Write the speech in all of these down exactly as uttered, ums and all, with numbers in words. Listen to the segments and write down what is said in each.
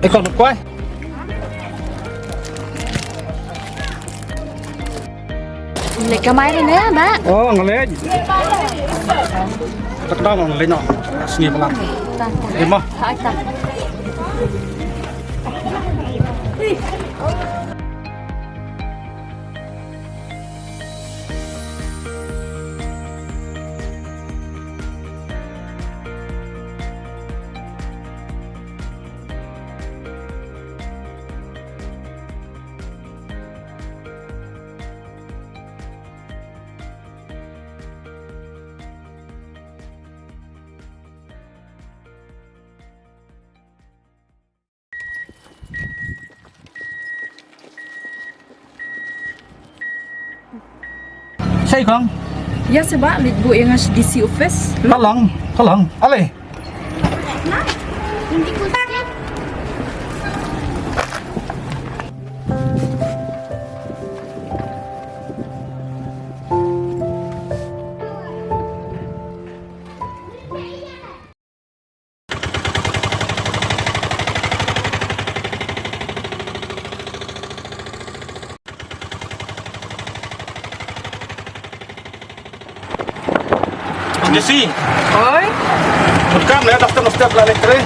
Kong kwai. Leit kamai ri ne, Bah? Oh, nga leit. Tak dah nga leit noh. Sngi palat. Tang, tang. Di mah. Ha, tang. Shaei kong? Ïa seh Bah, leit buh ïa nga sha D C office. Ka long, ka long. Ale. Jesse. Oi. Mut kam leh, dok step, dok step la leh tre.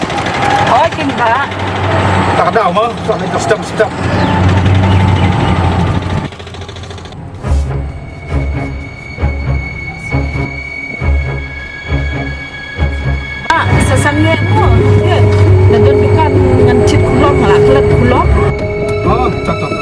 Oi, kin Bah. Tak da mo, dok step, step. Ba, sa sangeh mo. Ye. Na don dukan ngan thied khulom, la klet khulom. Oh, tak, tak, tak.